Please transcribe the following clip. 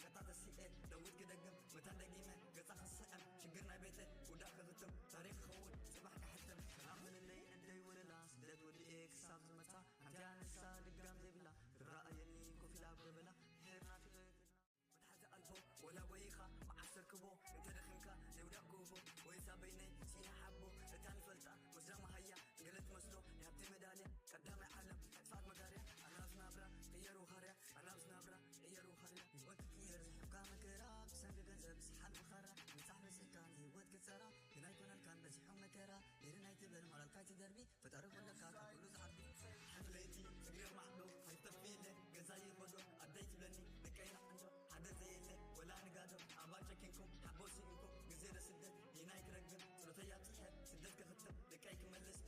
ቀጣ ተሲኤ ለውጥ ክደግም መታን ደጊመ ገጻ ክስዕም ሽግር ናይ ቤተ ውዳእ ክኽትም ታሪኽ ክኸውን ጽባሕ ክሕትም ሰላም ምንለይ እንደይ ወለላ ስደት ወዲኤ ክሳብ ዝመጻ ሓንቲ ኣንሳ ድጋም ዘይብላ ትረኣየኒ ኮፍ ኢላ ኣብ ገበላ ድሕር ናፊቐ መትሓዚ ኣልቦ ወላ ወይኻ መዓስ ተርክቦ እንተ ደኺምካ ዘይውዳእ ክህቦ ወይሳ በይነይ ሲና ሓቦ እታ ንፈልጣ ወስዳ መሃያ ገለ ትመስሎ ናይ ሃብቲ መዳልያ ቀዳማይ ዓለም ጥፋት መጋርያ ኣላብስ ናብራ ቅየሩ ኻርያ ኣላብስ ናብራ ቅየሩ ኻርያ ህይወት ክቅየር ዝሕብካ መከራ ብሰንኪ ገንዘብ ስሓል ብኻራ ምጻሕ በሲሕካ ንህይወት ክትሰራ ግን ኣይኮነልካን በዚሖም መከራ ሌሊ ናይ ትበል ሞራልካ ትደርቢ ፈጣሪ ኮለካ ካብ ኩሉ ዝዓቢ ሓንቲ ለይቲ እግሪ ማዕዶ ኣይተፊለ ገዛ ይኸዶ ኣደይ ትብለኒ ደቀይና እንዶ ሓደ ዘየለ ወላ ንጋዶ ኣባ ጨኪንኩም ሓቦ ስኢንኩም ግዜ ለስደት ይናይ ክረግም ጸሎተይ ኣብጽሐ ስደት ክኽትም ደቀይ ክመልስ